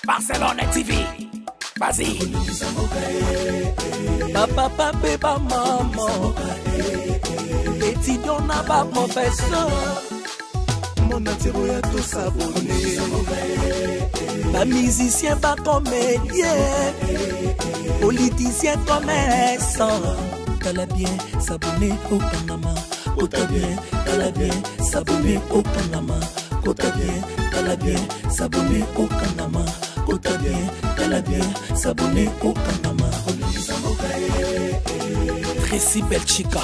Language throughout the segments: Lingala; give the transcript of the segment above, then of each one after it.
Barcelone TV. Vas-y. Bapapa mpe bamama étudiant na baprofesseur monde entier boya tosabone bamusicien bacomédien politicien commerçant tala bien sabone okangama kota bien tala bien sabone okangama kota bien tala bien sabone okangama kota bien tala bien sabone okangama Tracy Belchika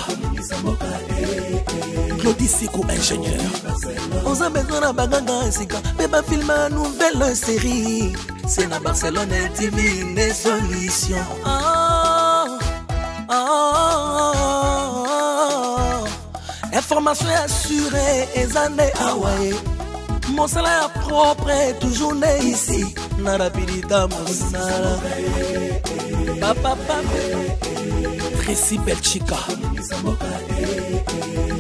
Claudie Siku ingénieur oza besoin na baganga ya sika mpe bafilme nouvelle série c'est na Barcelone TV nde solution oh, oh, oh, oh. Information ya sure eza nde awa ye mosala ya propre toujours nde ici na rapidita mosala bapapa Tracy Belchika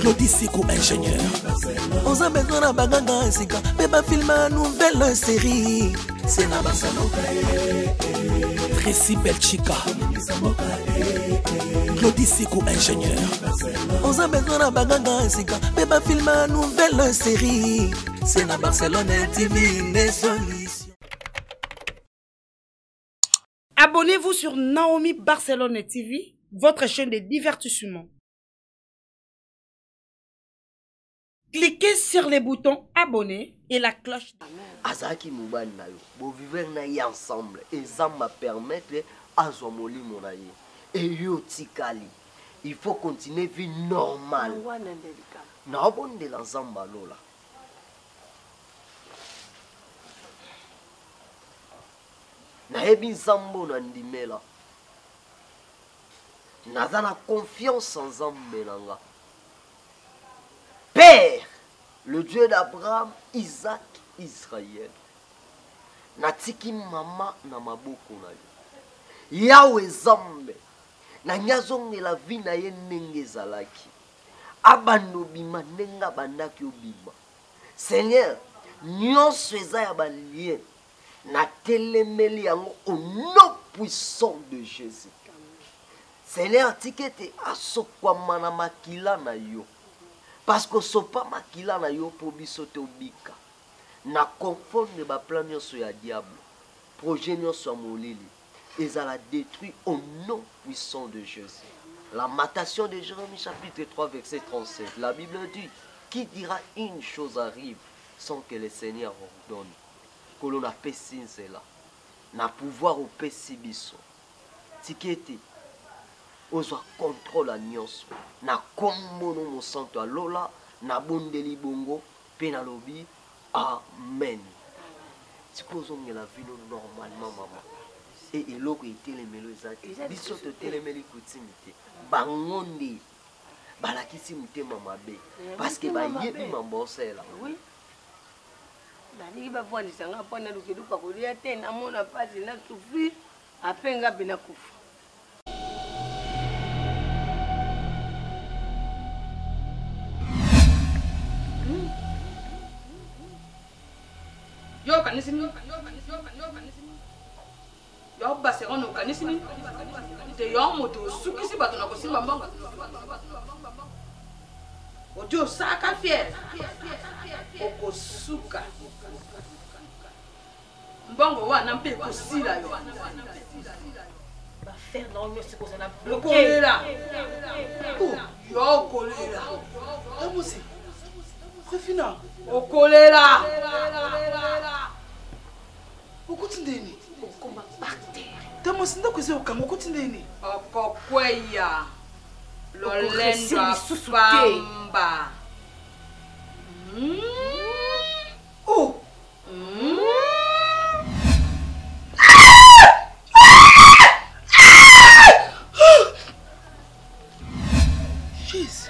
Claudie Siku ingénieur oza besoin na baganga ya sika mpe bafilme nouvelle série c'est na Tracy Belchika Claudie Siku ingénieur oza besoin na baganga ya sika mpe bafilme nouvelle série c'est na Barcelone TV nde solution. Abonnez-vous sur Naomi Barcelone TV, votre chaîne de divertissement. Cliquez sur le bouton abonner et la cloche. Azalaki mobali na yo, bo vivre na ye ensemble et Nzambe a permettre azwa molimo na ye. Et yo otikali. Il faut continuer vie normale. Wana nde likambo. Naobondela Nzambe alola. Nayebi Nzambe oyo nandimela. Naza na confiance en Nzambe na nga. Père, le Dieu d'Abraham, Isaac, Israël. Natiki mama na maboko na yo. Yahweh Nzambe, nangi azongela vie na ye ndenge ezalaki. Abanda obima ndenge abandaki obima. Seigneur, nyonso eza ya ba lien. Natelemeli yango au nom puissant de Jésus. Seigneur, tika ete asokwama na makila na yo. Parce que osopa makila na yo mpo biso tobika. Na confondre ba plan nyonso ya diable, projet nyonso ya molili, ezala détruit au nom puissant de Jésus. Lamentation de Jérémie chapitre 3 verset 37. La Bible dit, qui dira une chose arrive sans que le Seigneur ordonne? Nkolo napesi nzela na pouvoir opesi biso. Tika ete ozwa controle ya nyonso na kombo no mosantu ya lola nabondeli bongo mpe nalobi amen. Tika ozongela vino normalement mama. E eloko etelemelo eza te. Biso totelemeli coutume te. Bango nde balakisi motema mabe parce que bayebi mambo osalela. Oui. Balingi bavwandisa nga mpo naluka eloko ya kolia te, namona mpasi na souffrir apres nga mpe nakufa. Yo okanisi nini? Yo Barcelone okanisi nini? Te yo moto osukisi bato na kosimba mbongo. Odi osaka fier. Okosuka. Mbongo wana mpe ekosila yo. Bafere na yo nyonso ekozala bloke. Okolela. Yo okolela. Tamusi. Prefina. Okolela. Okuti ndeni? Okoma par terre. Tamusi ndako eza okanga okuti ndeni? Okokweya. Okorese Lolendo lisusu te. pamba. Mm. Oh. Mm. Jeez.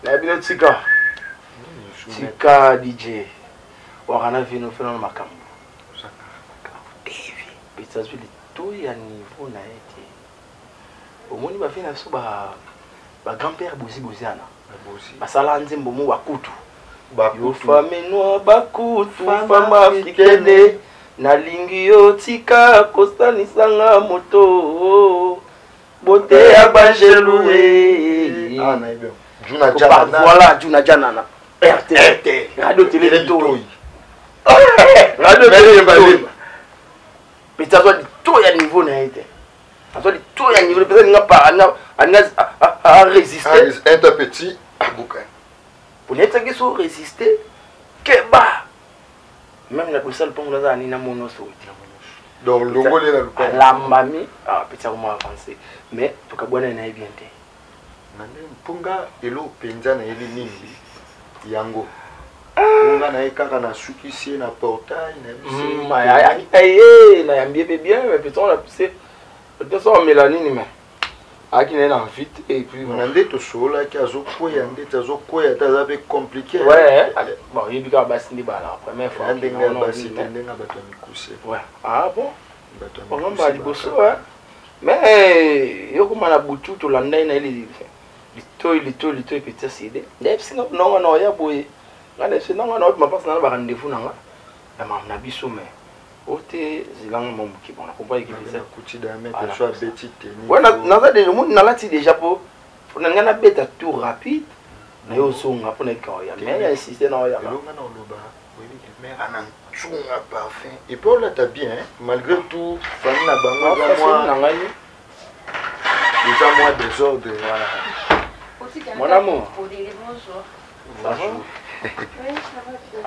Na bino tika. Tika DJ. Waka na vino fena na makambo. Makambo te vie. Petit azwi litoyi ya niveau na ye te. Omoni ba vie na biso ba ba grand père Bozi Boziana. Basala nzembo mo bakutu. Yo femme noire bakutu femme africaine nalingi yo tika kosalisa nga moto bote ya banjelu e. Ah, Juna Janana. Voilà, Juna Janana. RT. Radio Télé Litoi. Radio Télé Litoi. Petit azwa litoi ya niveau na ye te. Azwa litoi ya niveau peut-être alinga pa alinga a résister. Un peu petit abuka. Ponetaki so résister keba. Même na kosala mpongo naza nini na mono so te. Donc longoli na lupango. Alambami, ah petit akoma avancer. Mais tokabwana na ye bien te. Na nde mpo nga eloko mpenza nayebi mingi yango mpo nga naye kaka nasukisi ye na portail nayebisi nayambi ye mpe bien mais peut on apuse peut-être amela nini mais ayaki na ye na envie te et puis na nde tosololaki azokweya ndeti azokweya te aza mpe compliqué ouais bon oyebi kaka basi nde balaka première fois ndenge ya basi te ndenge ya bato ya mikuse ouais ah bon bango mbala liboso mais yo koma na butu tolanda ye na ye litoi litoi litoi petit aside ndayebisi nga nonga na oya boye nga nayebisi nonga na obima mpasi na ba rendez-vous na nga ya mamu na biso mais ote zelanga mwa moke bon nakomprendre naza deja omoni nalati deja po na ngai nabeta tour rapide na yo ozonga mpo nayebika oya mais ya insiste na oyaka oyebi ke mère ana ntunga parfum et puis olata bien hein? malgré tout famille na bango eza mwa na ngai eza mwa désordre voilà mon amour ça va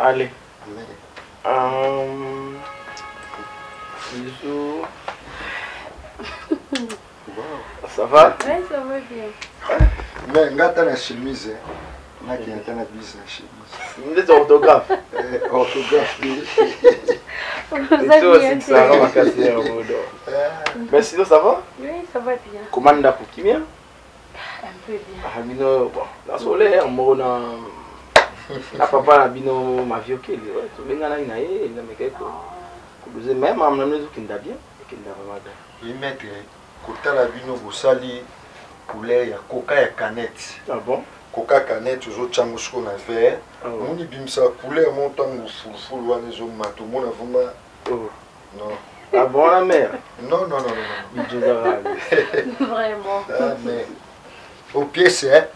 allez bisous. Wow. Ça va? Oui, ça va bien. Mais nga ata na chemise nakende ata na bise na chemise ndeti orthographe eh, orthographe makasi ya bodo mais sinon ça va? Oui, ça va bien. Comment ndako kimia? Un peu bien. Ah bino bon na solaire moko na na papa na bino maviokeli tobenganaki na ye namekaki kodoze mais makambo na bino ezokenda bien ekenda vraiment bien. Oui maître, kotala bino bosali couleur ya coca ya canette. Ah bon? Coca canette ozotya yango sikoyo na verre. Ah ouais. Omoni bimisa couleur moko ntango fulufulu wana ezomata omona vraiment. Oh. Non. Ah bon la mère? Non non non non. Vraiment. Ah mais au pièce hein.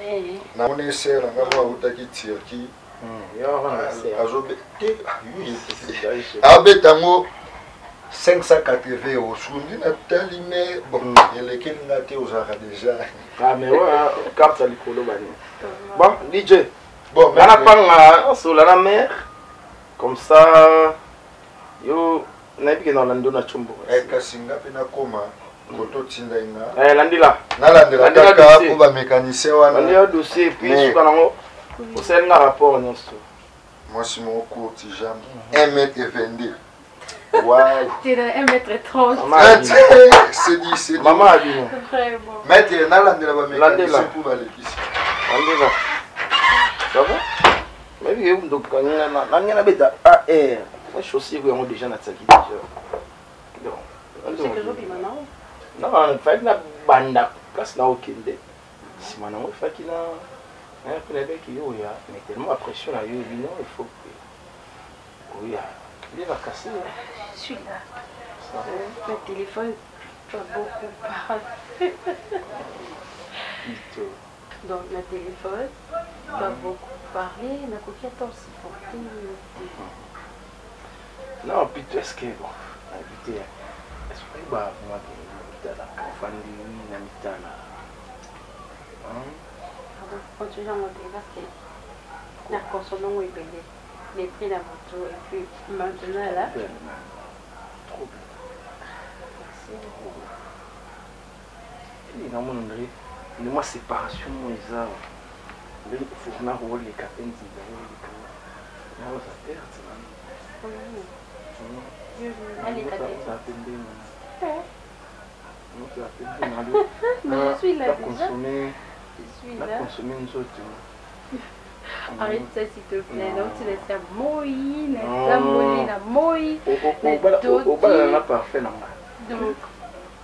Eh. Namoni sœur na nga moko awutaki Turquie. Abeta yango 580 euros soki nde natali me bon elekeli nga te ozalaka déjà ah mais ouais carte ya likolo bani bon DJ bon nga napanga osola na mare comme ça yo nayebi ke naolandi yo na combo kasi nga mpe nakoma koto otindai nga landela nalandela kaka mpo bamécanicien wana landela dossier puis suka nango osali nga rapport nyonso mwasi moko courte jambe 1 mètre 22 Waouh. Tu es 1m30. C'est dit, c'est dit. Maman Abino. Vraiment. Maître, nalandela ba mécanicien pour balekisi. Landela. Ça va? Mais oui, donc na nga na beta AR. Moi chaussure yango déjà na tsaki déjà. Donc, non, faki na banda place na okende. Sima nango faki na na pe na beki yo ya mais tellement pression na yo bino il faut que oya. Il va casser. Je suis là. Le téléphone va beaucoup parler. Donc le téléphone va beaucoup parler. Nakoki ata supporter. Non, plutôt est-ce que bon, plutôt est-ce que bah moi mitala ofandi na mitala. Pardon, continue à monter parce que la consommation est payée. Les prix la moto et puis maintenant là. Trop bien. Merci. Namona ndenge nde mwa séparation mo eza ndenge fourna koleka mpe nzela oleka naoza perte oza pembeni oza pembeni na consomme nzoto. Arrête ça s'il te plaît. Donc tu laisses ça moïne. Nazamboli na moi. Obala na parfait na nga. Donc,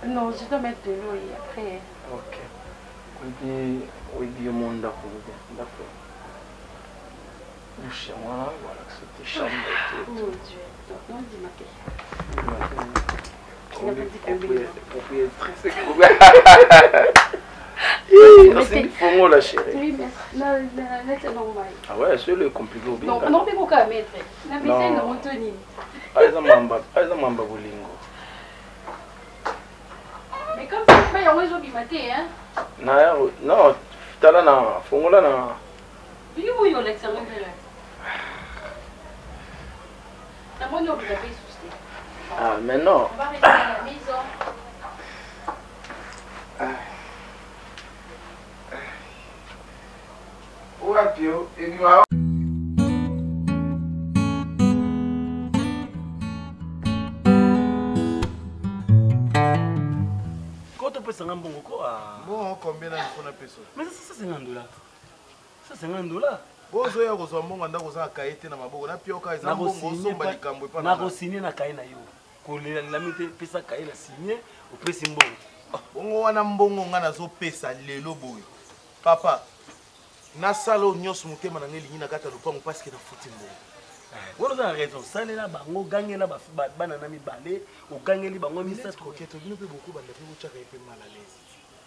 non, je dois mettre de l'eau et après. Ok. Oyebi, oyebi yo mo ndako ndako. Douche yango wana, voilà, c'était chambre. Mon Dieu. Donc, non, dis-moi. Propriétatrice. Fongola chérie. Oui, mais là, là, c'est normal. Ah ouais, c'est le compliqué au Non, non, mais pourquoi mettre La maison, non, Anthony. Ah, eza mamba, ah, eza mamba bolingo. Mais comme ça, pas yango ezobima te, hein. Na non, tala na fongola na. Oui, oui, olakisa ngo nzela. Namoni obima pe lisusu te. Ah, mais non. On va rester à la maison. Wapi yo? Ebima. Quand on peut s'en mbongo ko ah. Bon, combien na faut na peso? Mais ça c'est 50 dollars. Ça 50 dollars. Bozoya kozwa mbongo ndako oza na kaye te na maboko na pioka eza mbongo osomba likambo epa na nakosigne na kaye na yo kolelami te pesa kaye na signe opesi mbongo. Bongo wana mbongo nga nazopesa lelo boye papa nasala oyo nyonso motema na ngai elingi na kati ya lopango parceke nafuti mbongo. Wana oza na raison, salela bango, gangela bana na mibale, ogangeli bango misato. Coquette bino mpe bokobanda mpe botyaka ye mpe mal à l'aise.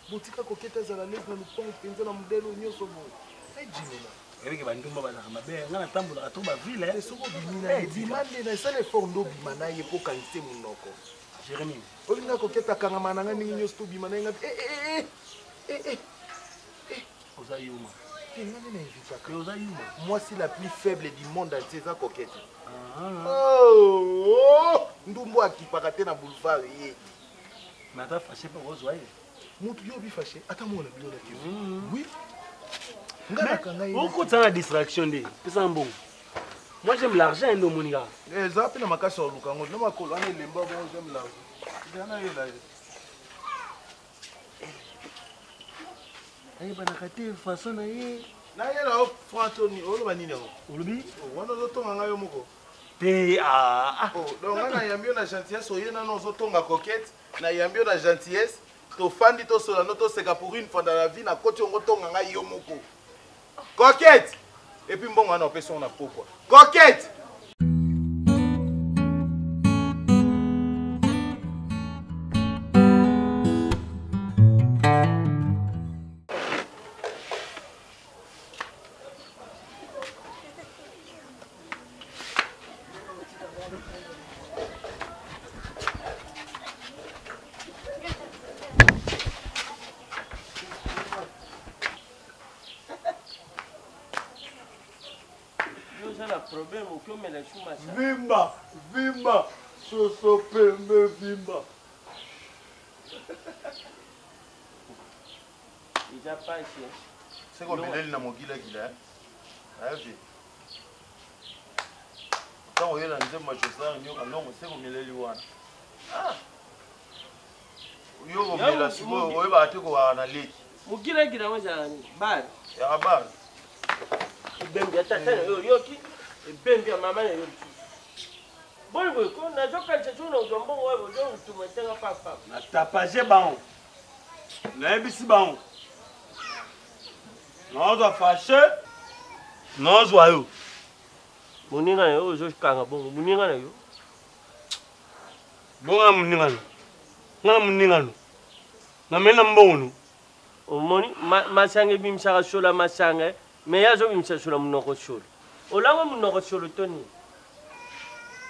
Botika Coquette azala l'aise na lopango mpenza na modele oyo nyonso boye ejimela. Oyebike bandumba bazalaka mabe, ngai natambolaka to bavile. Soki obimi na ye bima nde na esala effort nde obima na ye mpo okangise monoko. Jérémie olinga Coquette akangama na ngai ndenge nyonso tobima na ye ngai oza yuma. Te nga nde na evitaka. Oza yuma. Mwasi la plus faible du monde entier eza Coquette. Oh, ndumbu akipaka te na boulevard ye. Mais ata fâché mpe kozwa ye. Mutu yo obi fâché ata mona bino na TV. Oui. Nga nakanga ye. Okotisa na distraction nde pesa mbongo. Moi j'aime l'argent nde omoni kaka. Eza mpe na makasi ya koluka yango na makolo wana elemba bongo j'aime l'argent. Eza na yela ye. Ayebanaka te façon na ye. Nayela yo franc toni oloba nini yango? Olobi? Wana ozotonga ngai yo moko. Te ah. Donc nga nayambi yo na gentillesse oye nano ozotonga Coquette, nayambi yo na gentillesse tofandi tosola no toseka pour une fois dans la vie nakoti yango tonga ngai yo moko. Coquette! Et puis mbongo wana opesi yango na pokwa. Coquette! Vimba, vimba, soso pembe vimba. Eza pasi. Seko omeleli na mogilagila avi ntango oyela nzembo ya Josar nyoka longo seko omeleli wana yo komela sikoyo oyebaka te kowaka na leki. Mogilagila yango ezalaka nini? Bar. Yaka bar. Ebembi ya tata na yo oyoki, ebembi ya mama na yo lisusu. Boni boye ko nazokanisa soki nakozwa mbongo wapi ozotuma ntenga papa. Na tapage bango. Nayebisi bango. Naozwa fâché. Naozwa yo. Moninga na yo ozokanga bongo moninga na yo. Bongo na moninga no. Nga na moninga no. Nameli na mbongo no. Omoni masanga ebimisaka solo ya masanga mais ye azobimisa solo ya monoko solo. Olangwe monoko solo to nini?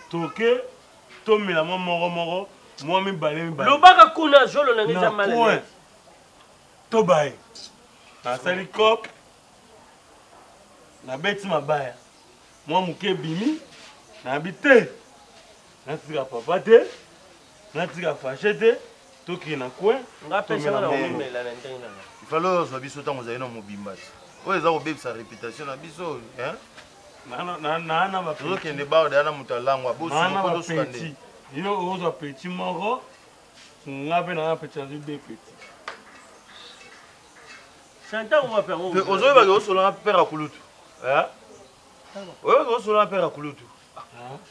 Toke tomela mwa moko moko mwa mibale mibale. Lobaka kuna zolo na ngai eza mal à l'aise. Tobaye. Nasali cop nabeti mabaya mwa moke ebimi nayebi te natika papa te natika fashe te tokende na coin. Nga pesa nga na komela na ndenge na nga. Ifale ozwa biso ntango ozali na mobimba te oyo eza kobebisa réputation na biso tozokende bar deya na moto alangwa bosuko tosuka nde yo ozwa petit moko nga mpe nanga petit nazwi deux petit. Chantal wapi yango? Ozoyebaka osola na père ya kulutu. Oyebaka osola na père ya kulutu.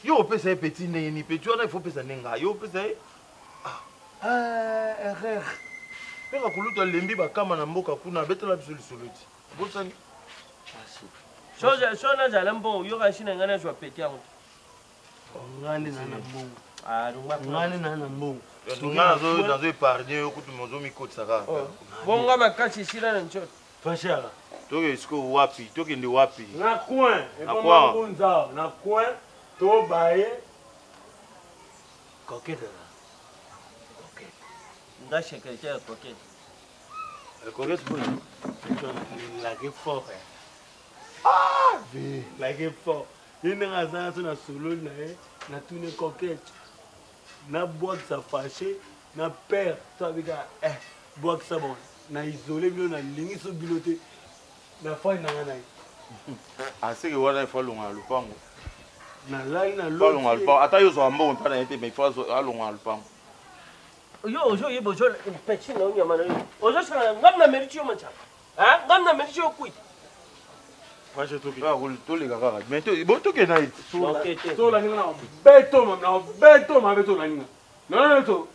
Yo opesa ye petit ndenge nini? Petit wana il faut opesa nde ngai. Yo opesa ye erreur. Mpe kulutu alembi bakama na mboka kuna abetela biso lisolo ti. Bosani. So nazala mbongo yoka nsi na ngai nazwa pete yango. Ngai nde na mbongo. Ngai nde na mbongo. Ngai nazo épargne yo kutu ozomikotisa kaka. Bonga makasi esila na nzoto. Fashara. Tokende sikoyo wapi? Tokende wapi? Na coin. Ekoma ngunza na coin to baye. Coquette la. Coquette. Nga secrétaire ya coquette. Coquette boy. Lake fort. Ah, lake fort. Ye ndenge aza na so na sololi na ye natuni coquette nabwakisa fache na père to abika eh bwakisa bon na isole bino nalingi so bino te nafandi na ngai na ye aseke wana ifo alonga na lupango nalali na alonga lupango ata yo ozwaka mbongo mpa na ye te mais ifo alonga na lupango yo ozoyeba ozo peti na yo nyama na yo ozosala ngam na meriti yo manca ngam na meriti yo kwiti toleka kaka mais bo tokende na ye tolandi nga na beto na beto mabe tolandi nga non to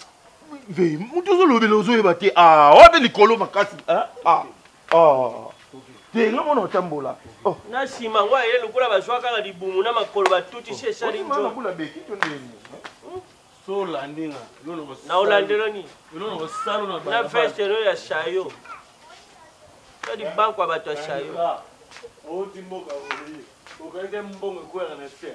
ve moto ozolobela ozoyeba te wape likolo makasi te nga mona otambola na nsima ngo aye lokola bazwa kaka libumu na makolo batutisi esali nzobula beki to ndeni so olandi nga na olandelo nini na veste no ya sayo to libanko ya bato ya sayo oti mboka oye okanisi mbongo ekweyaka na se.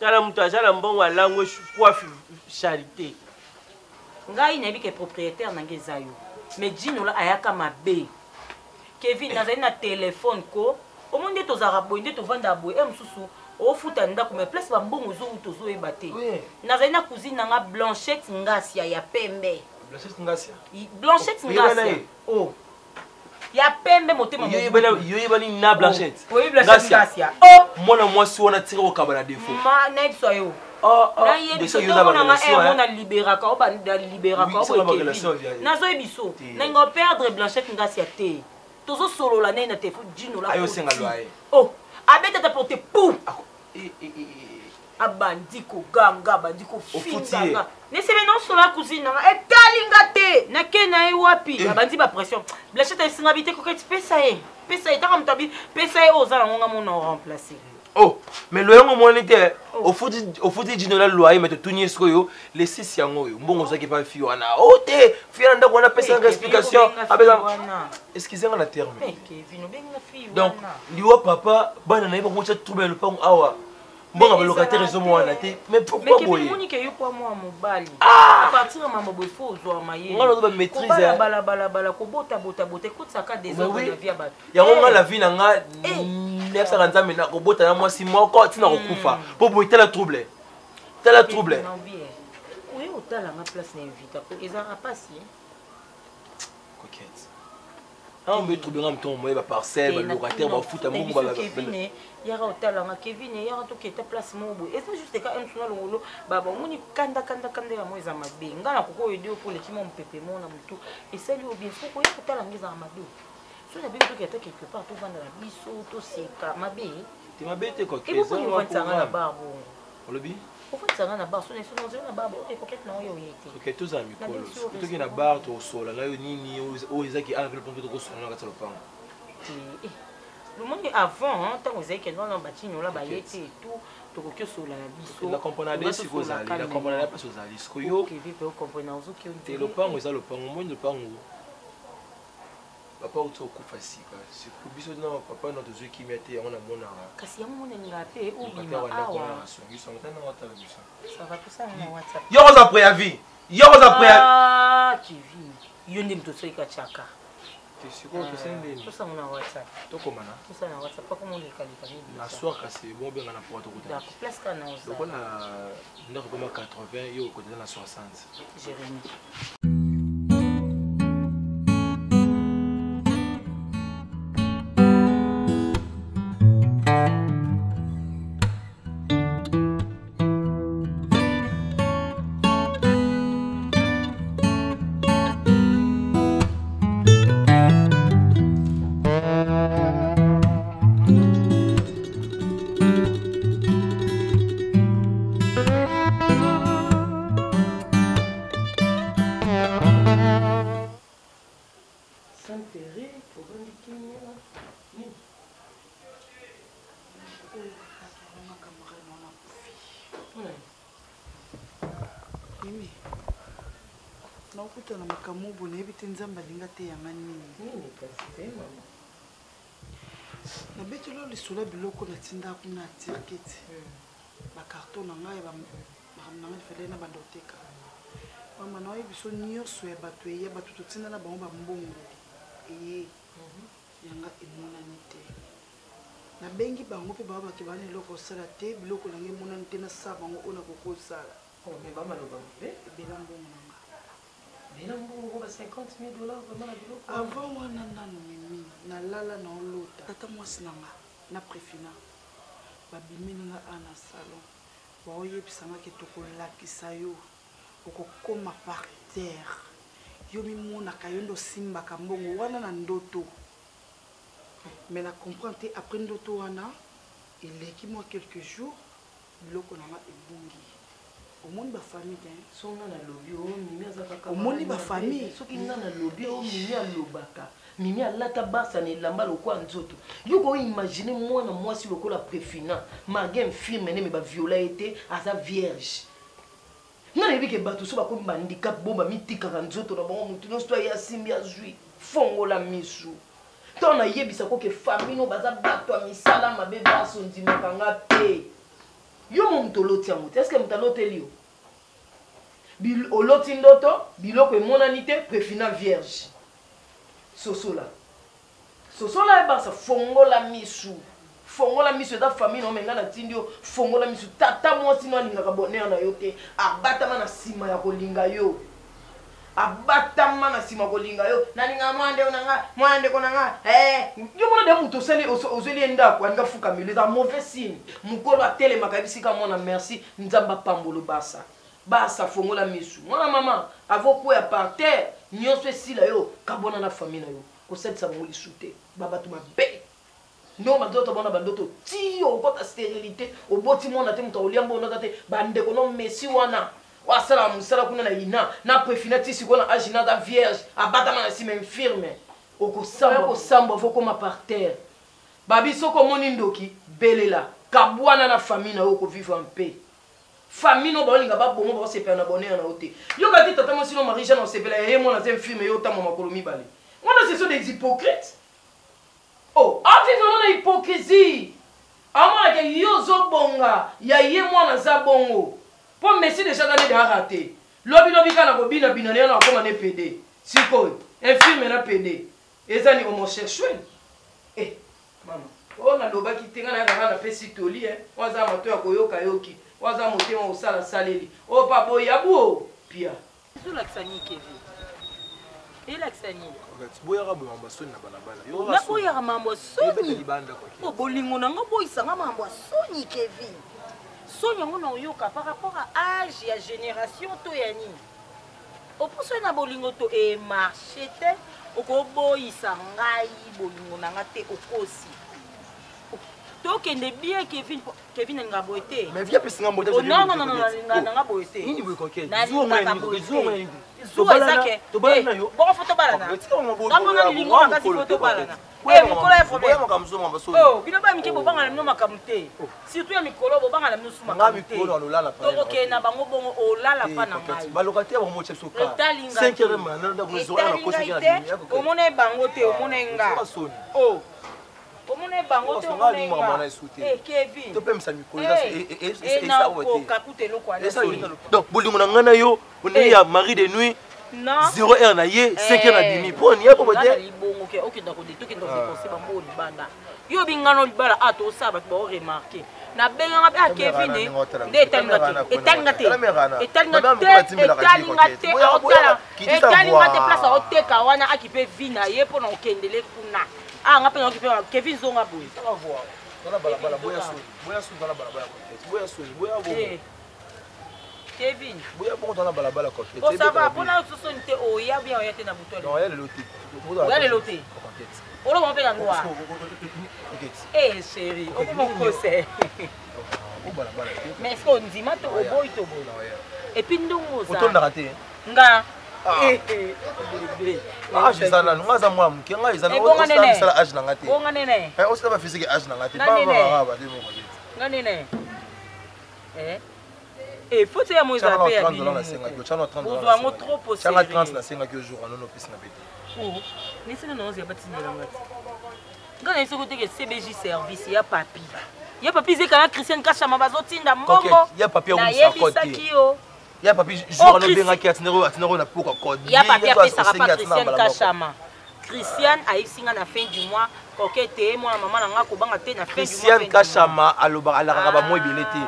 Tala moto aza na mbongo alangwe coiffe charité. Ngai nayebi ke propriétaire na ngai eza yo mais Ginola ayaka mabe. Kevin nazali na telefone ko omoni nde tozalaka boye nde tovandaka boye e mosusu ofuta ndako mais place bambongo ezowuta ozoyeba te. Nazali na cousine na nga Blanchette Ngasia ya pembe. Blanchette Ngasia. Blanchette Ngasia. Oh. Ya pembe motema yoyebani na Blanchette. Oyebi Blanchette Ngasia. Oh. Mwana mwasi wana tika kokaba na défaut. Ma nayebisa yo. Nayebisomonanga liberaka o baliberaka nazoyebi so nalinga perdre Blanchette Ngasia te. Tozosolola naye na telefone Ginola. Ayosenga lwaye. Oh, abetata porte pou. Abandi koganga, abandi kofinganga. Nesebe nosola cousine nanga etali nga te nake na ye wapi abandi bapression. Blanchette ayesinga bi te koketi pesa ye pesa ye taka moto abi pesa ye oyo oza nango nga mona oremplace. Oh, mais loyer ngo moni te ofuti Ginola loyer mais totuni ye sikoyo le 6 yango oyo mbongo ozwaki pa fi wana o te fi wana ndako wana pesa nga explication apesa excuse nga na terme. Donc liwa papa bana na ye bakomotya trouble ya lopango awa mbongo ba locataire ezomwana te mais pourquoi boye? Omoni ke yo kwa mwa mobali à partir ya mama boye fo ozwa mayele. Nga nazo ba maîtrise balabalabala kobota bota bota ekotisaka désordre na vie ya bato. Yango nga la vie na nga nayebisaka Nzambe na kobota na mwasi moko ntina kokufa po boye tala trouble tala trouble. Oye otala nga place na invita po ezalaka pasi. Coquette awa mbe trouble nga motongo moye ba parcelle ba locataire bafuta mbongo ba Kevin yaka otalanga Kevin yaka toketa place moko boye eza juste ka msu na longolo baba omoni kanda kanda kanda ya mo eza mabe nga na koko oyo po oleki mwa mopepe mo na motu esali yo bien fo koya kotala nga ezala mabe so na biso toketa quelque part tovanda na biso toseka mabe te mabe te coquette eboponi ofandisanga na bar bongo olobi ofandisanga na bar so na so na bar oke coquette na oyo oye te ok tozala mikolo toke na bar tokosola na yo nini oyo ezaki ana mpe lopango tokosola na kati ya lopango te lomoni avant ntango ezali kende wana batinola baye te tout tokoki osola na biso na comprendre de sikoyo ozali na comprendre na place ozali sikoyo te lopango eza lopango omoni lopango papa outi okufa sika sikoyo biso na papa na tozwi kimia te yango namonaka kasi yango monelingaka mpe obima awa yo koza préavis yo koza préavis Kevin yo nde moto osoyika chaka sikoyo tosali ndeni tosala na WhatsApp tokomana tosala na WhatsApp pako molekaleka na soir kasi bon benga na po tokutana place kana oza lokola ndako ekoma 80 yo okotela na 60 Jérémie. Oyo camarade wana akufi. Mimi, nakutana makambo boye nayebi te Nzambe alinga te yanga nini. Nini kasi te mama? Nabeteli yo lisolo ya biloko natinda kuna ya Turquie te. Bakarton na ngai makambo na ngai lifale na banda oteka. Mama nayebi biso nyonso ya bato eya bato totinda na bango bambongo eye yanga emonani te. Nabengi bango mpe bango bato bana eloko kosala te biloko na ngai emonani te nasala bango oyo nakoki kosala. Oh, mais bamaloba mabe. Ebela mbongo na nga. Bela mbongo ba 50 000 dollars vraiment na biloko. Avant wana nanu mimi nalala na olota tata mwasi na nga na prefina babimeli nga a na salon baoyebisa nga ke tokolakisa yo okokoma par terre yo mimonaka yo nde osimbaka mbongo wana na ndoto mais na comprendre te après ndoto wana eleki mwa quelques jours biloko na nga ebungi omoni bafamille te so nga nalobi o oh, mimi aza kaka omoni bafamille soki nga nalobi o oh, mimi alobaka mimi alata barsa na elamba lokola nzoto yo koimagine mwana mwasi lokola prefina malgre infirme neme baviola ye te aza vierge nga nayebi ke bato so bakomi bandicap bo bamitikaka nzoto na bango motu nyonso to aye asimbi azwi fongola misu ntango nayebisa ko ke famille no baza bato ya misala mabe baso ondimaka nga te yo mo moto oloti yango te estce moto aloteli yo oloti ndoto biloko emonani te prefina vierge sosola sosola ebasa fongola misu fongola misu eza famille na me ngai natindi yo fongola misu tata mwasi no alingaka bonheur na yo te abatama na nsima ya kolinga yo abatama na nsima kolinga yo nalinga mwana ndeko na nga mwana ndeko na nga eh, yo mona de moto osali ozweli ye ndako alinga fukamelo eza mauvais signe mokolo atelemaka yebisika mwana merci nzambe apambolo basa basa fongola misu mwana mama avokweya par terre nyonso esila yo kabwana na famille na yo kosalisa bango lisu te babato mabe ndongo bandoto bona bandoto ti okota sterilité oboti mwana te moto akolia mbongo aza te bandeko no messi wana oyo asalaka mosala kuna na ina na prefina ti sikoyo na age na aza vierge abatama na nsima infirme okosambwa kosambwa fo okoma par terre babi soki omoni ndoki belela kabwana na famille na yo okovivre en paix famille no baolinga baboma baosepela na bonheur na yo te yoka te tata mwasi no marie jeanne osepela ya ye mwana aza infirme yo otambwa makolo mibale wana ce sont des hypocrites Oh, avivre no na hypocrisie. Amona ke yo ozobonga ya ye mwana aza bongo. Po Messi deja aza nde a raté. Lobi lobi kaka na kobina bina na ye na akoma ne PD. Sikoyo, infirme na PD. Eza ni homosexuel. Eh, mama. Oh, nalobaki te nga nayaka kaka napesi toli eh. Oyo aza mato ya koyoka yoki. Oyo aza motema kosala saleli. Oyo pa boyi abuo pia. Ezolakisa nini Kevin? Elakisa nini? Boyaka boye mambo ya soni na balabala. Naboyaka mambo ya soni. Oh, bolingo na nga boyisa nga mambo ya soni Kevin. Soni yango na oyoka par rapport à âge ya génération to ya nini? Opuso na bolingo to e marché te okoboyisa ngai bolingo na nga te okosi. Tokende bien Kevin Kevin alinga boye te. Mais viens pesi nga mbote. Oh non non non non alinga nanga boye te. Nini boye coquette. Zuwa nini zuwa nini. Zuwa eza ke. Tobalana na yo. Bongo faut tobalana. Ngambo na lingo makasi faut tobalana. Eh mokolo ya problème. Boya makambo zo makambo so. Oh bino ba mike bobanga na bino makambo te. Surtout ya mikolo bobanga na bino su makambo te. Nga mikolo olala pa. Tokokende na bango bongo olala pa na ngai. Ba locataire bango motia biso ka. Etalinga. 5 heures mana ndako zo na kosi te. Omona bango te omona nga. Oh. omona bango te omona eh, Kevin topemisa mikolo eh, eh, nakoka kuta eloko wana donc bolingo na ngai na yo ondenge ya marie de nuit 0 heure na ye 5 heure na bimi mpo niya po bote libongo ke okenda kode tokenda kodepense bango libanda yo bingano libala a tosala bato bao remarke nabenganga mpe a kevin nde etalinga te etalinga te etalinga te etalinga te aotala etalinga te place aoteka wana akipe vi na ye mpo na okendele kuna Ah, nga pe nayoki pe Kevin zonga boye. Tala voir. Tala balabala boya soni. Boya soni tala balabala coquette. Boya soni, boya bongo. Eh. Kevin. Boya bongo tala balabala coquette. Bon ça va, pona yo soni te oya bien oya te na butu. Non, oya lelo te. Oya lelo te. Coquette. Oloba mpe na noir. Coquette. Eh chérie, okoma okose. Mais est-ce que ondima to oboyi to boyi? Et puis ndongo oza. Otondaka te. Nga. Ah. Age eza nanu nga aza mwana moke nga eza osala age na nga te osala bafisike age na nga te. Nga nde na ye. Eh? Eh, faute ya mo ezala mpe ya bino moko. Bozwa yango trop au Tianga sérieux. 30 nasengaki yo jour wana opesi na bete. Oh, nesala na ozi batindela nga te. Nga na soko teke CBJ service ya papi. Ya papi zeka na Christian Kashama bazotinda mbongo. Coquette, ya papi akomisa code te. Nayebisaki yo. Ya papi Oh, jour wana Christ- obengaki atinaki na poka code. Ya papi apesaka pa Osengi atina Christian mbala moko. Kashama. Christian ayebisi nga na fin du mois Coquette ye mwana mama na nga kobanga te na fin du mois. Christian fin du mois. Kashama alobaka alakaka ba mots ebele te.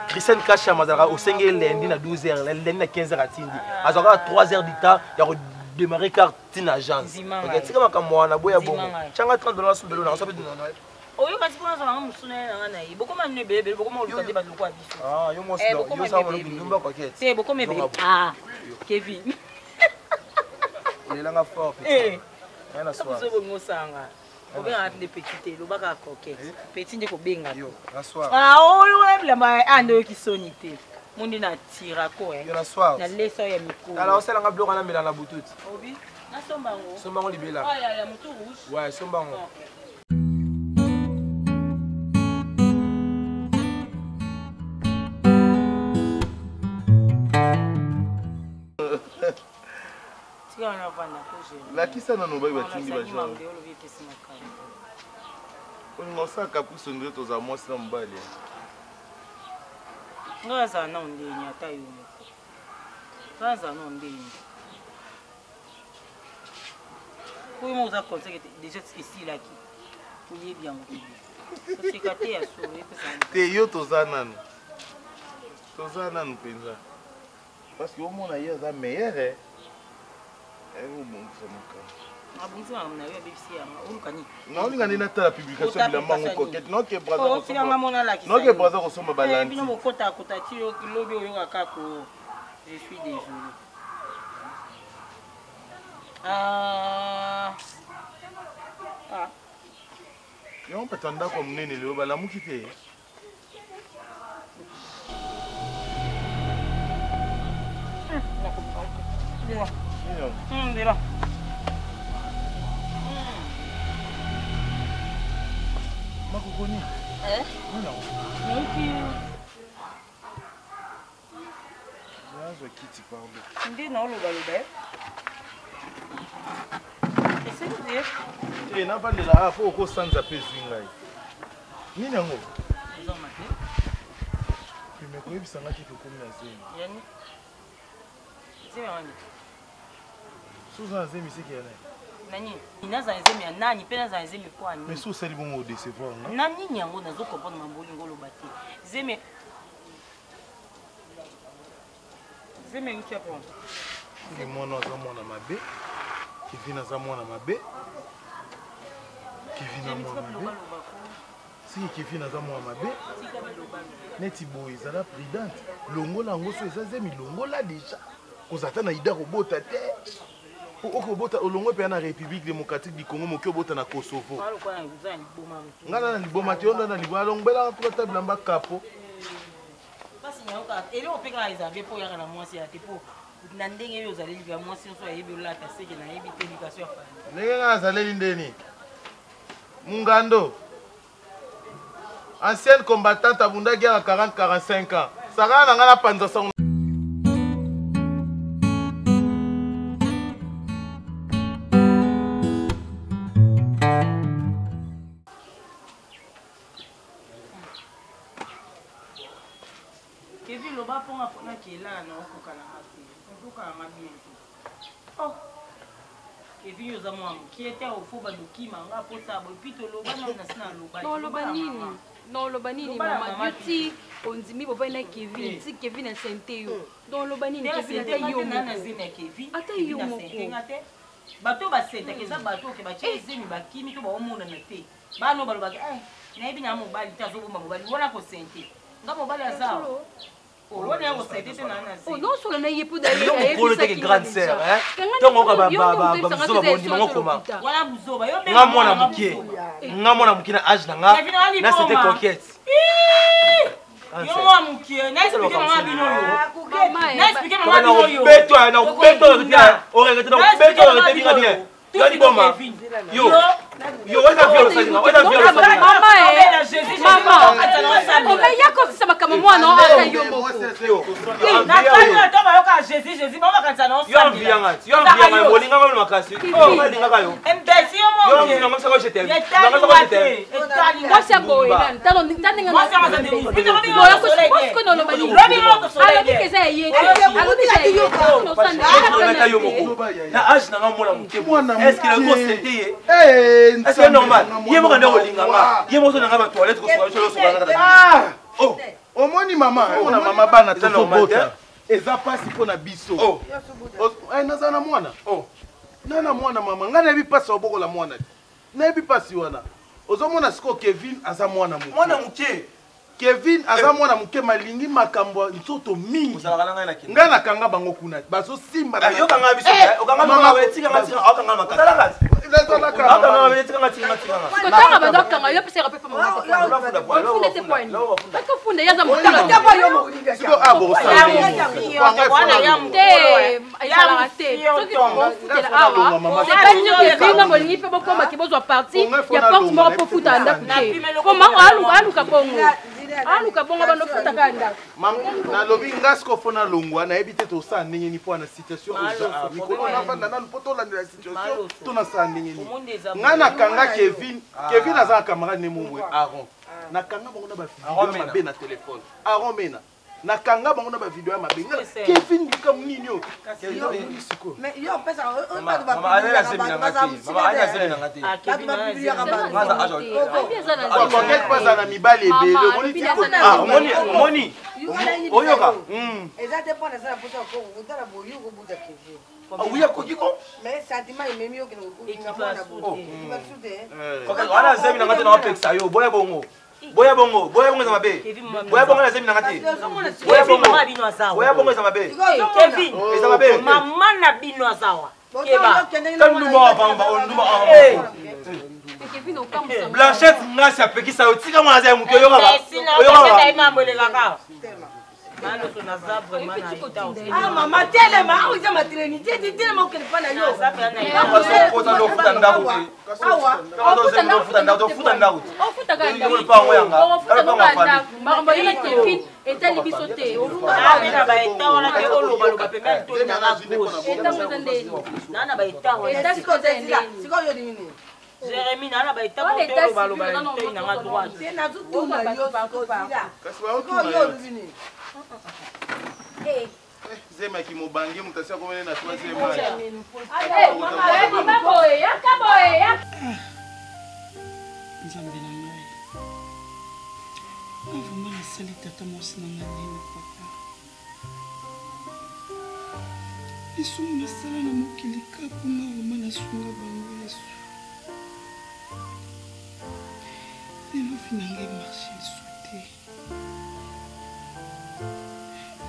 Christian Kashama azalaka osenge ye lundi na 12h, lundi na 15h atindi. Azalaka 3h du temps ya ko démarrer car tina agence. Ndima Ok, ngai. tika makambo wana boya Ndima bongo. ngai. Tianga 30 dollars sombelo na sope na. Oyo kasi mpona azala nga mosu na ye na nga na ye bokoma nino ebelebele bokoma oluka te bato lokola biso. Ah, yo mwasi Eh, na bokoma yo sala ebele. ndumba coquette. Te bokoma ebele. Zonga Ah, Kevin. Olelanga fort petit. Eh. Rien à soir. Biso bongo osanga. Kobengaka nde petit te, lobaka coquette. Petit nde kobengaka. Yo, na soir. Ah, oyo wana bilamba ah nde oyoki soni te. Mundi na tirako eh. Yo na soir. Na lesa oyo ya mikolo. Tala osalanga biloko wana mela na butu. Obi, nasomba yango. Somba yango libela. Ah, ya ya mutu rouge. Ouais, somba yango. Tika wana vanda ko je. Lakisa nano bayi batindi ba Nasali genre. mambe olobi epesi makambo. Olinga osala caprice ondire tozala mwasi na mobali. Nga azala nao ndeni ata yo moko. Nga azala nao ndeni. Oyo moko oza conseil ete déjà esilaki. Oyebi yango te. Koseka te ya solo epesa Te yo toza nanu. Toza nanu mpenza. Parce que omona ye aza meilleur eh. Obongisa makambo. Abongisi makambo na yo abebisi yango. Oluka nini? Naolinga nde natala publication Ota bilamba yango publication coquette. Naoke braza Oh, otikanga mona alakisa Naoke yo. braza kosomba Eh, balanti. bino bokota kota ti yo lobi oyoka kaka ko je suis désolé. Ah. Ah. Yango bato ya ndako ya monene lelo balamuki te. Nzela. Nini? Nzela. Makokoni. Eh? Nini yango? Nayoki Nazwa kiti pardon. nde naolobaloba eh. Esili te. Te navandela awa mpo okosanza mpe ezwi ngai. Nini yango? Eza mabe. Me koyebisa ngai te tokomi na zemi. Yani. Zemi ya wani. So oza na zemi seki ya nani? Na nini? Nazala zemi ya nani mpe nazala zemi kwa nini? Mais so osali bongo odecevoir nga. Na nini yango nazo comprendre mambo olingi oloba te. Zemi Zemi euti wapi wana? Soki mwana aza mwana mabe, Kevin aza mwana mabe. Kevin aza Zemi tika mwana mabe. bilobaloba ko. Soki Kevin aza mwana mabe, Tika bilobaloba. neti boye ezala prudente. Longola yango so eza zemi longola déjà. Kozala ata na ida kobota te. Po okobota olongwe mpenza na République démocratique du Congo moki obota na Kosovo. Wana lokola na oza na liboma motu. Nga na na liboma te, yo nda na liboma alongobelaka kuna ta bilamba kapo. Mpasi na yo kaka eloko mpe kaka ezala mpe mpo oyaka na mwasi ya te mpo na ndenge oyo ozaleli ya mwasi nyonso ayebi olata seke nayebi te éducation ya famille. Ndenge nga azaleli ndeni. Mungando. Ancienne combattante abundaki ya 40 45 ans. Sakana na nga na panza sango. Kevin loba mponga mpona kelala na okoka na nga te okoka na nga bien te. Oh. Kevin yo oza mwa mokie te ofo bandokima nga mposa boye pi toloba nano na si naloba Naoloba nini? Naoloba nini Loba na mama? mama Yo ti ondimi bovandi na Kevin, ti Kevin asente yo. Donc oloba nini Kevin ata yo na moko. zemi ya Kevin Ata Kevin yo moko. asentenga te bato oyo basentaka eza bato oke batie zemi bakimi to baomonana te bana oyo balobaka eh, nayebi na mobali te azobomba mobali wana kosente nga mobali aza wana ya kosente te naa na Oh zemi non solo na ye po Yo mokolo teke grande sœur, hein? Ntongo oyoka babuzoba bondima ngo koma. wana buzoba yo Nga mwana mokie. Nga mwana mokie na âge na nga. Kevin, wana Na c'était liboma. coquette. yo mwa mokie na explike mama bino oyo na explike mama bino oyo Nakobeto, nakobeto, oregete, nakobeto, oregete binga bien. Yo liboma. Yo. Yo, oza viol osalinga, oza viol osalinga. Mama eh. Mama. Ome ya kosisa makambo mwana oyo ata yo moko. Nakani na to bayoka Jésus Jésus bango bakanisa na Yo envie yanga, yo envie yanga, bolinga nga makasi. Oh, balingaka yo. Imbécile yo Yo moko. envie nga mosaka je t'aime. Etali Nga nga mosaka je te. t'aime. Etali nga Mwasi ya boye nani? Talo ndenge na- Mwasi ya maza nini? Bino lobi Boye yo soleil mwasi kono oloba nini? Lobi yo soleil Alobi ke eza ya ye te. Alobi eza ya ye te. Ata yo moko. Na âge na nga mwana moke. Est-ce qu'il a constaté ye? Est-ce que normal? Ye moko nde kolinga nga. Ye moko na nga ba toilette kosoka biso losoka nga. Ah! Omoni mama, omona mama bana Eza normal tozobota eza mpasi mpo na biso. Eh, naza na mwana na na mwana mama, ngai nayebi mpasi ya kobokola mwana te, nayebi mpasi wana. Ozomona sikoyo Kevin aza mwana moke, Mwana moke. Kevin aza mwana moke, malingi makambo ya nzoto mingi. Ngai nakanga bango kuna bazosimba. Ah, yo kanga biso, eh, okanga biso, eh, tika nga, tika nga, okanga makasi. Otalaka. Nazalaka. Okanga nga, tika nga, tika nga, tika nga. Kotanga bazokanga yo pesaka pe fama ofunda te poani bakofunda yaza Sikoyo, ah, bokosala te ezalaka te soki bofutela awa c'est pas dire que bino bolingi mpe bokomaki bozwa parti ya porte moko mpo futa ndako te po mango aluka bongo aluka bongo bando futaka ya ndako. Mam- nalobi nga sikoyo fo nalongwa, nayebi te tosala ndenge nini mpo na situation oyo eza awa. Mikolo navanda nanu mpo tolandela situation to nasala ndenge nini. Nga nakanga Kevin, Kevin aza na camarade ne moboye Aron, nakanga bango na bavideo ya mabe na telefone. Aron Mena, nakanga bango na bavideo ya mabe. Nga Kevin, likambo nini oyo? Sikoyo Mais yo opesaka oyo bato Mama, aza na zemi na nga te. Mama, aza na zemi na nga te. Nga aza âge Coquette mpo aza na mibali ebele, omoni ti Ah, omoni, omoni. Oyoka. Eza te mpo nasala mposa kotala boyi okobuta Kevin. Ah, oui, akoki ko. Mais sentiment ememi yo okende kokokinga mwana boye ekipa su te. Coquette, wana zemi na nga te, na opekisa yo. Boya bongo. Boya bongo, boya bongo eza mabe. Boya bongo na zemi na nga te. Boya Kevin, bongo. mama bino aza Boya bongo eza mabe. Kevin, Eza mabe. mama na bino azawa. Keba. Tan ndumba wa pamba, o ndumba wa pamba. Blanchette ngasi apekisa yo, tika mwana aza ya moke, oyoka ba. Merci na Oyoka ba. opesa mambo elekaka. Maloso naza vraiment na eta. Ah mama, telema awa eza maternité te, telema okende mpa na yo. Oza nde ofuta ndako te. Awa. Ofuta ndako te, ofuta ndako te. Ofutaka Yo lopango yanga. ofuta Lopango ya famille. makambo yo na Kevin etali biso te. Abe na ba eta wana te, olobaloba pembeni to na nga gauche. Etango eza ndeni? Na na ba eta wana. Eta sikoyo eza ndeni? Sikoyo yo nini? Jérémy, na na ba eta Wana wana te, eta olobaloba civile, non, to na nga droite. Te, nazotuna yo sikoyo. Kasi baotuna Sikoyo yo yo. olobi nini? Zemaki mobange, moto asi akomene na troisième âge. Bima boye, yaka boye, yaka. Nzambe na ngai, nga vraiment nasali tata mwasi na ngai nini? Papa, lisumu nasala na mokili kapo nga vraiment nasunga bango. Yesu, lelo vie na ngai marche lisu te,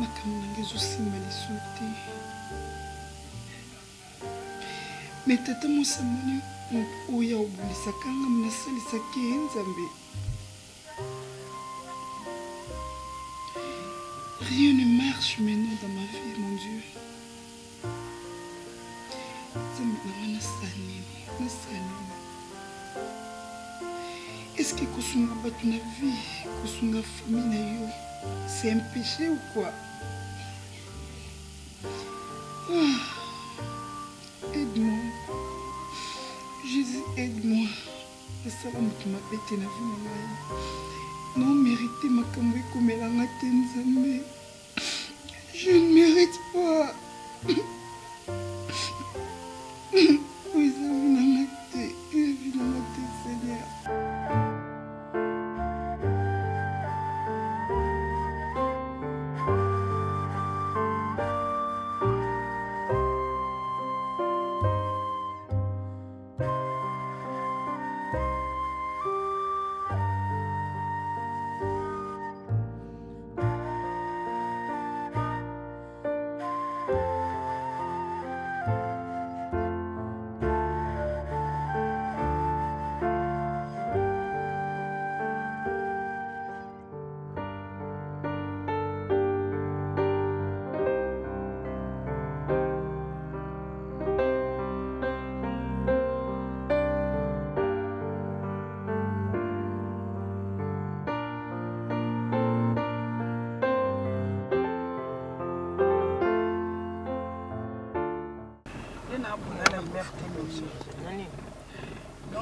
makambo na ngai ezosimba lisu te. Me tata mwasi amoni oyo aobulisaka nga, nasalisaki ye. Nzambe, rien ne marche maintenant dans ma vie, mon Dieu. Nzambe na nga, nasala nini? Nasala nini? Est-ce que kosunga bato na vie, kosunga famille na yo, c'est un péché ou quoi? Ah, aide-moi Jésus, aide-moi. Nasala moto mabe te na vie na ngai, non mérité makambo ekomelanga te. Nzambe, je ne mérite pas. Oyo eza vie na nga te, eza vie na nga te, Seigneur.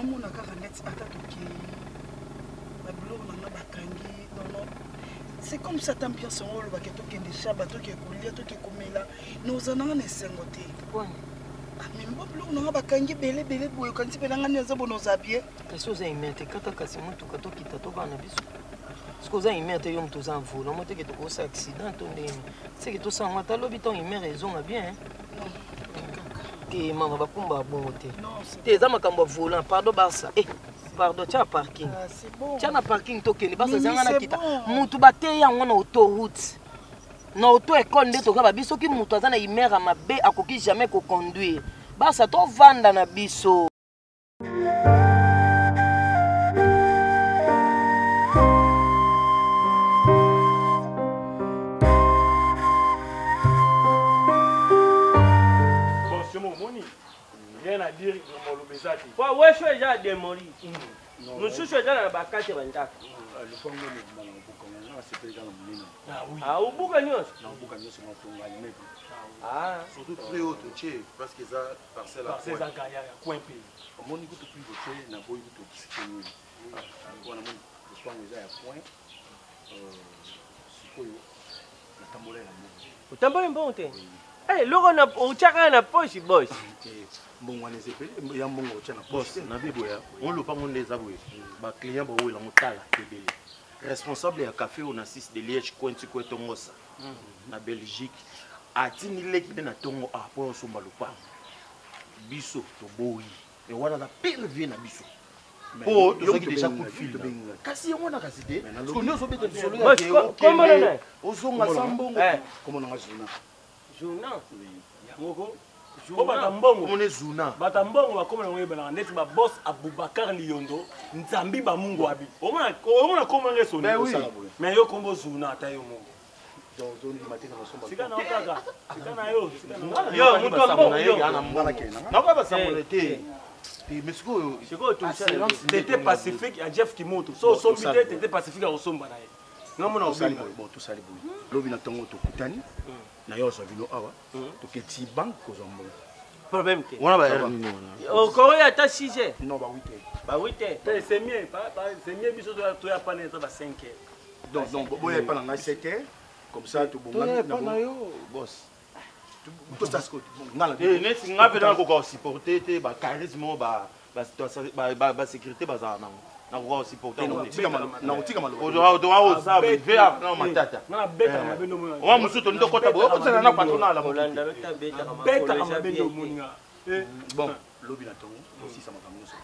Naomona kaka neti ata tokei babiloko na nga bakangi nono. C'est comme ça ata ambiance yango olobaka tokende shaba, toke kolia, toke komela, noza nanga na esengo te. Mimi babiloko na nga bakangi ebele ebele boye, okanisi mpe na nga nde naza bona oza bien. Kasi oza humain te, kata kasi motuka tokita tobana biso. Soki oza humain te, yo moto oza volant mo teke tokosa accident to ndenge seke tosala yango ata lobi ntango humain ezonga bien te. Mama, bakumba bongo te te, eza makambo ya volant. Pardon Barça, eh, pardon, tia parking, tia na parking tokende. Barça, ezanga na kita mutu bateyi yango na autoroute, na auto école nde toza babi. Soki moto aza na humeur ya mabe, akoki jamais koconduire. Barça, tovanda na biso. Rien à dire, moloba eza te. Po weso eza demoli, mosusu eza na bakati ya bandako. Lopango mobimba na kobuka ngo, nga nasepeli kaka na monene. Obuka nyonso? Nakobuka nyonso, natonga immeuble. Surtout prix oyo totie, parce que eza parcelle. Parcelle eza ya coin mpe. Omoni kutu prix totie, naboyi kutu okisite nini wana. Moni lopango eza ya coin. Sikoyo natambola na mbongo. Otamboli mbongo te? Eloko otya kaka na poche, boss. Mbongo wana eza ebele ya mbongo otya na poche. Na biboya ngo lopango nde eza boye, baclient bawelango tala ebele. Responsable ya café oyo na 6 de Liège, coin ti coin tongosa na Belgique, atindi leki nde na ntongo a mpo osomba lopango. Biso toboyi e wana aza pire vie na biso po tozwaki déjà coup de fil. Kasi yango wana kasi te, parce que ozobeta lisolo ya ke okende ozonga sa mbongo. Kombo nanga Zuna. Zuna. Yango ko po bato mbongo. Komone Zuna. Bato mbongo bakoma nango yebanaka neti babos Aboubacar Liyondo Nzambi bamungu abi omona kombo nanga esoni, mais yo kombo Zuna, ata yo moko. Sika na yo kaka, sika na yo. Yo moto ya mbongo, yo nakoya basango te, mais sikoyo sikoyo tete Pacifique ya Jeff Kimoto so osombi te, tete Pacifique akosomba na ye. Nga mona. Tosali boye, bon, tosali boye: lobi na ntongo tokutani na yo, ozwa bino awa, toketi banque kozwa mbongo. Problème te. Wana ba heure nini wana? Okoya ata 6 heures. Non, ba 8 heures. Ba 8 heures. Te, c'est mieux, c'est mieux biso toya pana eza ba 5 heures. Donc boya epa na ngai 7 heures, comme ça toya epa na yo, boss. Tosala sikoyo nga na neti nga mpe nakoka kosupporte te bacharisme oyo basécurité bazala nango, nakoka kosupporte. Nakotika maloba matata wa mosusu tondi tokɔta boye, okosala na patron ala. Betaka mabe nde omoninga. Bon, lobi na ntongo osisa makambo nyonso.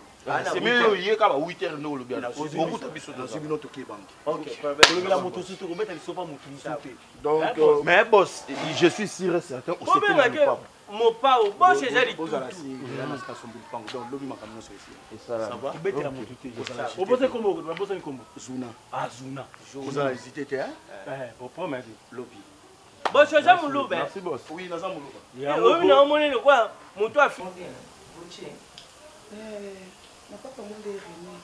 Semi oyo ye kaka ba 8 heures nde olobi okuta biso. Nazwi bino, toke banque. Kolobela moto mosusu te, kobeta liso pa moto mosusu te. Donc, mais boss, je suis sûr et certain. Obengake mopao boss eza Bozala si nasombi lupango, donc lobi makambo nyonso esi. Kobetela moto te. Obosani kombo, babosani kombo. Zuna. Ah, Zuna. Ozala hésité te. Bopromete lobi. Boss, oza moluba? Merci, boss. Oui, naza moluba. Oyo na omoni lokwa moto afi. Na papa ngo nde René.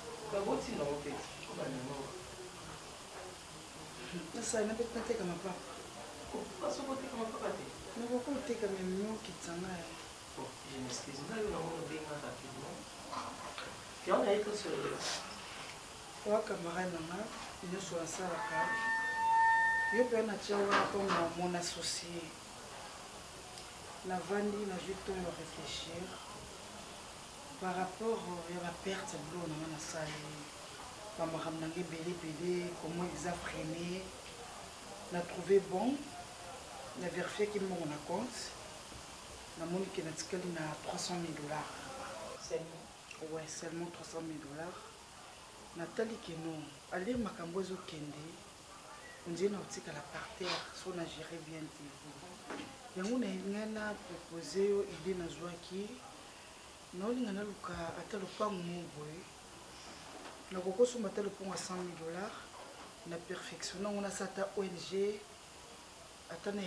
Nasali na nateka mapapa. Nakoki koteka memi okitisa ngai. Je m'excuse, ngai oyo nango obenga rapidement. Yango naye tosolola. Oa camarade na nga, nyonso nasalaka yo mpe natia wana comme mon associé. Navandi, nazwi temps ya réfléchir par rapport ya baperte ya biloko na nga nasali, bamakambo na nga ebele ebele, comment eza freiné. Na trouvé bon, na vérifiaki mbongo na compte, namoni ke natikali na 300 000 dollars. Ouais, seulement 300 000 dollars. Natali ke non, alir makambo ezokende ondie na otikala par terre so na géré bien te. Yango na ngai na propose yo idée nazwaki: naolinga naluka ata lopango mo boye, nakoki osomba ata lopango ya 100 000 dollars, na perfectionne yango, nasala ata ONG, ata na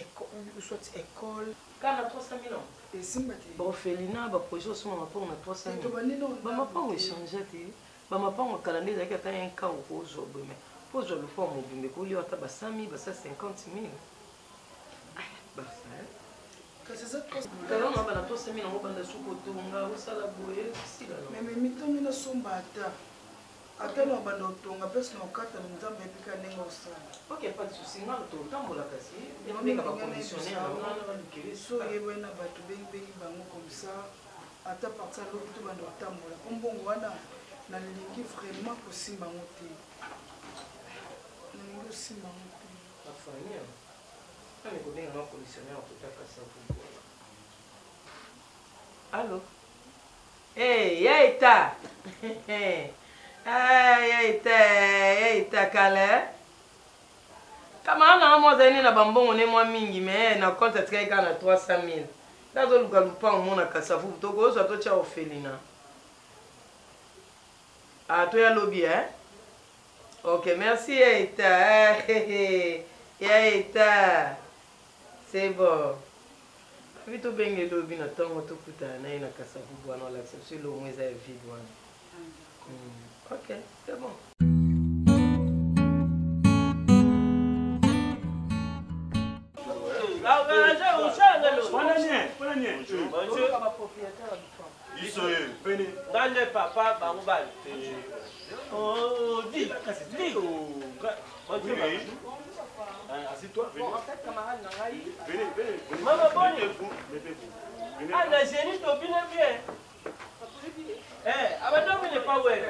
soit école. Kaka na 300 000? Esimba te. Baorphelinat, baprojet, osomba mapango na 300 000. Bamapango echange te. Bamapango kala nde ezalaki ata un ka okozwa boye, mais mpo ozwa lopango mobimba ekolia ata ba 100 000, ba 150 000. Basa. Kasi eza Talonga bana tosemi nango banda suki otonga osala boye sila. Mais mimi ntongi nasomba ata ata na banda otonga place na okata na nzambe epika ndenge osala. Ok, pas de souci, nga totambola kasi benga ba conditionnaire na nga na balukele. So oyebani na bato bengibengi bango comme ça ata parti ya lobi tobanda kotambola mpo mbongo wana nalingi vraiment kosimba yango te, nalingi kosimba yango te. Bafamille nani kobenga nga commissionnaire kota Kasavubu. Allo. Hey, ya eta. Ah, ya eta, ya eta kala. Camarade na nga mwa azali ne na bambongo ne mwa mingi mais na compte atikaki kaka na 300 000. Nazoluka lupango mona Kasavubu tokozwa totya orphelinat. Ah, toya lobi eh? Ok, merci ya eta. Ya eta. C'est bon. Abi tobenge lobi na ntongo tokutana na ye na Kasavubu wana olakisa biso elongo eza ya vide wana. Ok, c'est bon. Biso ye. Nga nde papa bango bana. Oh, di, di. Oui. Assis-toi, venez. Bon, en fait, camarade na ngai. Venez, venez, venez. Mama boni. Mettez-vous, mettez-vous. Venez. Ah, na génie tobina bien. Eh, abanda bine pa wena.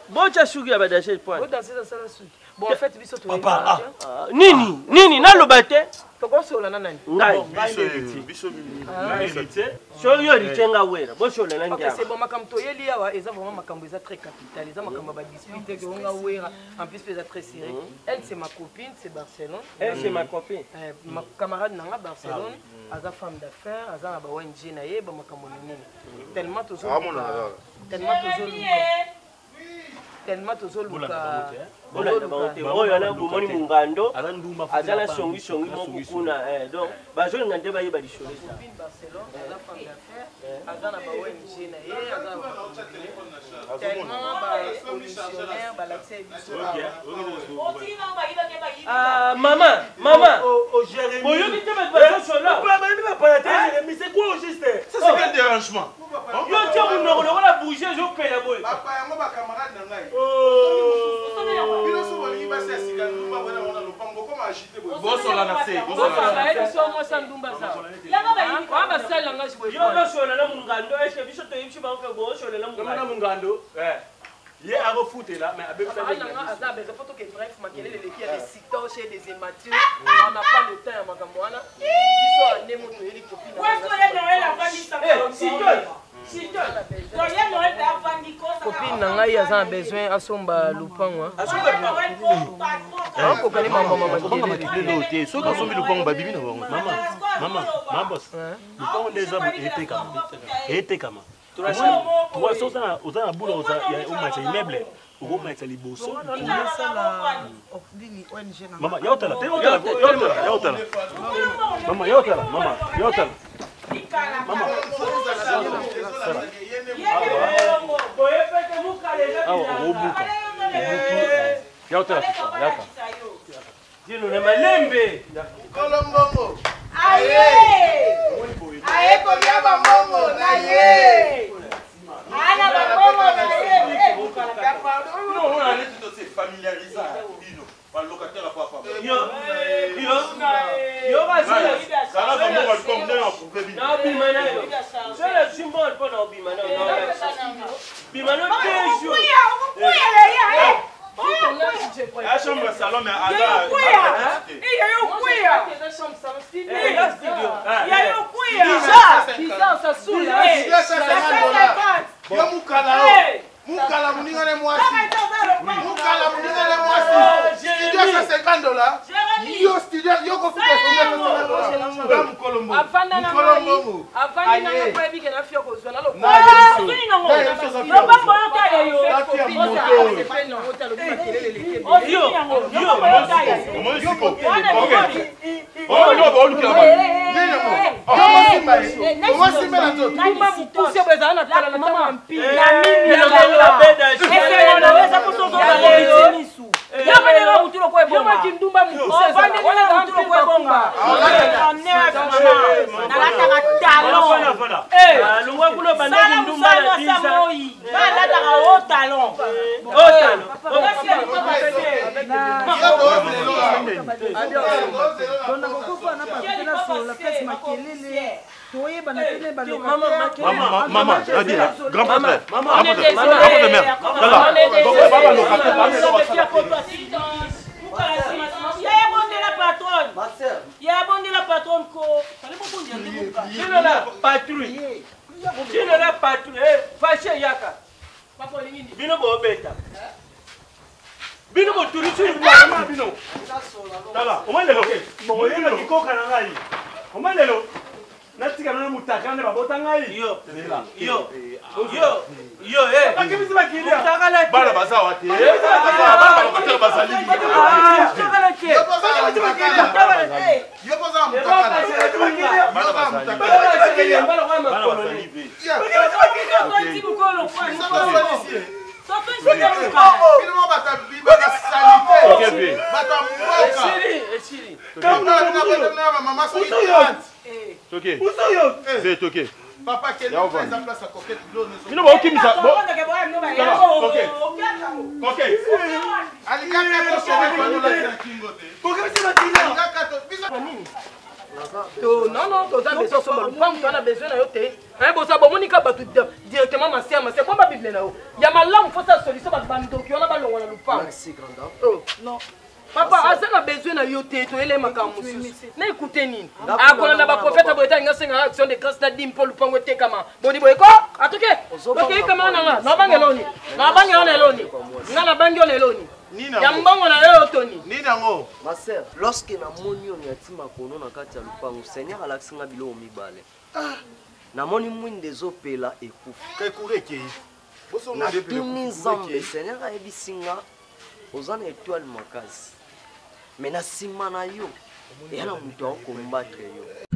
Bocha suki ya badashe point. Bodanse asala suki. Bon, en fait, biso toyebi. Papa, ah. Nini, nini naloba te. Tokosola na nani? Ngai. Biso héritier. Soki yo héritier nga wera, bosola na Ok, ngiama. c'est bon, makambo toyeli awa eza vraiment makambo eza très capital, eza makambo ya badispute ke onga wera, en plus mpe eza très sérieux. Elle c'est ma copine, c'est Barcelone. Elle c'est ma copine. Ma camarade nanga Barcelone, aza femme d'affaires, aza na ba ONG na ye, ba makambo minene. Tellement Amona kaka. tellement tozoluka tellement tozoluka Bolanda bango te. Oyo wana bomoni mungando aza na songisongi moko kuna eh, donc bazolinga nde bayeba lisolo eza. Copine Barcelone, aza femme d'affaires, aza na ba ONG na ye, aza na ba tellement ba commissionnaire balakisa ye biso awa. Ah, mama, mama. Boyoki te bato bazosola. Jérémy, c'est quoi au juste? Ça c'est quel dérangement? Yo tie monoko lokola bougie ezopela boye. Bapa yango ba camarade na ngai. Bino so bolingi basi ya sika ndumba boye na mona lopango bokoma agité boye. Bosola na se, bosola Bosola na se. ye biso mwasi ya ndumba za. Wa basali na ngai boye. Yo ozosola na mungando eske biso toyebisi bango ke bosola na Kama na mungando. mungando. Eh. Ye akofutela mais abebisa Camarade na nga aza besoin faut toke bref makelele eleki ya des citoches et des immatures. On n'a pas le temps ya makambo wana. Biso ane moto oyeli copine. Eh, sitoy, sitoy. Copine na ngai aza na besoin asomba lupango. Akokani mambo mama Makelele oyo te. Soki asombi lupango babimi na bango. Mama, mama, mama boss. Lupango nde eza etekama. Etekama. Oza oza na bula oza ya omatisa immeuble. Okomatisa liboso. Nasala nini ONG na Mama, ya otala, te otala, ya otala, ya otala. Mama, ya otala, mama, ya otala. Mama. Sala. Awa okobuka. Obuki. Ya otala papa, yaka. Dino na malembe. Kolo mbongo. Aye. Aye kolia ba mbongo na ye. Ana ba mbongo na ye. Bino omona neti tose familiarisa bino ba locataire ya papa. Yo, yo, yo bazala. Zala bango ba lupango ndenge na prouver bino. Na bima na yo. Soki nazwi mbongo mpo na obima na yo. Bima no deux jours. Ya chambre ya salon mais aza. Bizarre, ça saoule. Yo mukala o. Mukala moninga ne mwasi. Mukala moninga ne mwasi. Studio 150 dollars. Yo studio yo kofuta studio 150 dollars. Nga mukolo mbongo. Avanda na Mukolo ngai, mbongo. avandi na ngai Aye. po yebi ke na fia kozwa na Na yebi so. Na yebi so za fia kozwa. Za fia moto oyo. Yo, yo, Omoni siko. Ok. Oh, no, bolukela ba. Nini yango? Yo mosimba ye. Omosimba na nzoto. mokuse boye ezala na tala na ntango ya mpili. loko ebonga. Yo maki ndumba mokuse ezala. Ovandeli Wana nga mutu loko ebonga. Mama, Nalataka talon. Eh, longwa kuna obandaki Sala ndumba mosala na ya 10 ans. moi. Nga nalataka haut talon. Haut talon. Toyebana te ne Maman, maman, Nadine, grand prêtre. Maman, Grand prêtre, grand prêtre mère. Tala, baba locataire, baba locataire. Yaya bondela patronne. Yaya bondela patronne ko. Bino na patrouille. Bino na patrouille. Eh, Fashe yaka. Bino bobeta. Bino botulisi mama bino. Tala, omoni lelo boyeba kikoka na ngai. Omoni lelo natika nano mutaka nde babota ngai. Yo. Yo. Yo. Yo, eh. Bakimisi bakilia. Mutakala te. Bana baza wa te. Bana ba locataire bazali. Mutakala te. Mutakala te. Yo mpo oza na mutakala. Bana bazali. Bana bazali ve. Toke. Ve toke. Papa, quelle Ya ovanda. eza place ya coquette bilo nyonso. Bino baokimisa. Coquette. Coquette. Alingaka toshele panolaki na kingo te. Alingaka to biso To- non non toza besoin osomba lopango toza na besoin na yo te Hein, boza bomoni ka bato directement masia masia bomba bible na yo ya malamu fosa solution bato bandoki wana balongwa na lopango Merci, grande dame. Oh. Papa aza na besoin na yo te toyele makambo mosusu na ekute nini Ndako akolanda na baprofete mwana boye te alinga asenga action de grâce na dime mpo lupango etekama boni boye ko atoke okei kama na nga nabanga eloni nabanga yo na eloni nga nabangi yo na eloni ya mbongo na yo toni nini yango Ma sœur, lorsque namoni yo nyati makono na kati ya lupango, Seigneur alakisi nga biloko mibale. Namoni mwinda ezopela ekufi. Ekure ekei. Bosongo nde epela Natuni ekufi, Nzambe, ekei. Seigneur ayebisi nga oza na étoile makasi. Mais na nsima na yo, eya na moto akokombattre yo.